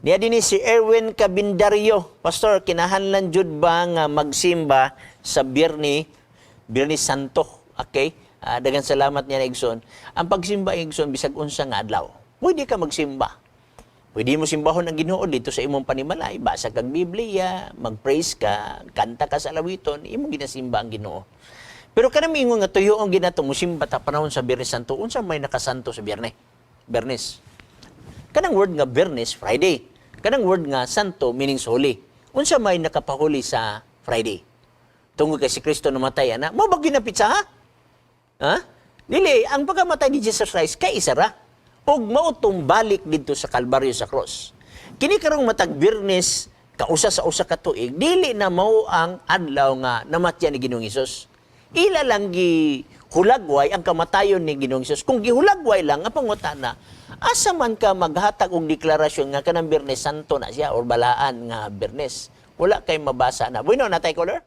Niya din ni si Erwin Cabindario. "Pastor, kinahanglan jud ba nga magsimba sa Biyernes, Biyernes Santo?" Okay? Daghang salamat niya na, igsoon. Ang pagsimba, igsoon, bisag unsa nga adlaw. Pwede ka magsimba. Pwede mo simbahon ang Ginoo dito sa imong panimalay, basa kag Biblia, mag-praise ka, kanta ka sa alawiton, imong ginasimba ang Ginoo. Pero kanang miingon nga tuyo ang ginato mo simba ta panahon sa Biyernes Santo, unsa may nakasanto sa Biyernes? Biyernes. Kanang word nga Biyernes, Friday. Kanang word nga santo, meaning holy. Unsa may nakapahuli sa Friday? Tungod kay si Kristo namatay ana, mao ba ginapitsa ha? Ha? Dili, ang pagkamatay ni Jesus Christ kay isa ra. Ug mao balik didto sa Kalbaryo, sa cross. Kini karong matag Biyernes kausa sa usa ka tuig, dili na mao ang adlaw nga namatyan ni Ginoong Hesus. Ila lang gi hulagway ang kamatayon ni Ginoong Hesus. Kung gihulagway lang ang pangutana, asa man ka maghatag og deklarasyon nga kanang Biyernes Santo na siya or balaan nga Biyernes? Wala kay mabasa na. Bueno, natay caller?